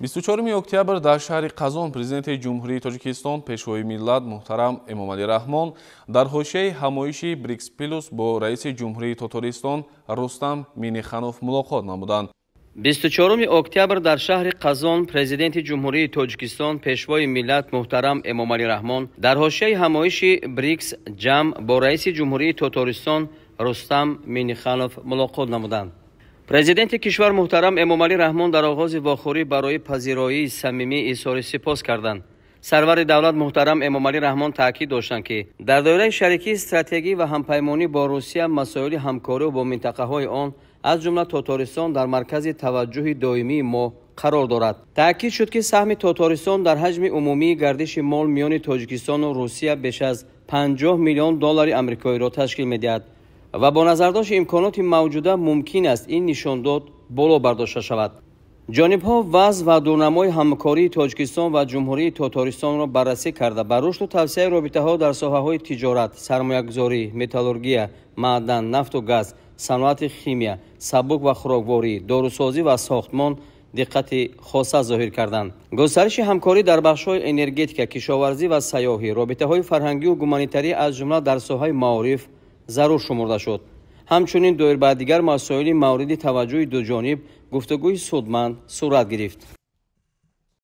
24 октябр дар шаҳри Қазон Президенти Ҷумҳурии Тоҷикистон, Пешвои миллат муҳтарам Эмомалӣ Раҳмон дар ҳошияи ҳамоиши Брикс Плюс бо раиси Ҷумҳурии Тотористон Рустам Минниханов мулоқот намуданд. 24 октябр дар шаҳри Қазон Президенти Ҷумҳурии Тоҷикистон, Пешвои миллат муҳтарам Эмомалӣ Раҳмон дар ҳошияи ҳамоиши Брикс ҷамъ бо раиси Ҷумҳурии Тотористон Рустам Минниханов мулоқот намуданд. Президенти кишвар муҳтарам Эмомалӣ Раҳмон дар оғози вохӯрӣ барои пазироии самимӣ изҳори сипос карданд. Сарвари давлат муҳтарам Эмомалӣ Раҳмон таъкид доштанд, ки дар доираи шарикии стратегӣ ва ҳампаймонӣ бо Русия масоили ҳамкорӣ бо минтақаҳои он, аз ҷумла Тотористон, дар маркази таваҷҷӯҳи доимии мо қарор дорад. Таъкид шуд, ки саҳми Тотористон дар ҳаҷми умумии гардиши мол миёни Тоҷикистону Русия беш аз 50 миллион доллари амрикоиро ташкил медиҳад ва бо назардошти имконоти мавҷуда мумкин аст ин нишондод боло бардошта шавад. Ҷонибҳо вазъ ва дурнамои ҳамкории Тоҷикистон ва Ҷумҳурии Тотористонро баррасӣ карда, ба рушду тавсеаи робитаҳо дар соҳаҳои тиҷорат, сармоягузорӣ, металлургия, маъдан, нафту газ, саноати химия, сабук ва хӯрокворӣ, дорусозӣ ва сохтмон диққати хоса зоҳир карданд. Густариши ҳамкорӣ дар бахшҳои энергетика, кишоварзӣ ва сайёҳӣ, робитаҳои фарҳангию гуманитарӣ, аз ҷумла дар соҳаи маориф зарур шумурда шуд. Ҳамчунин доир ба дигар масоили мавриди таваҷҷӯҳи дуҷониб гуфтугӯи судманд сурат гирифт.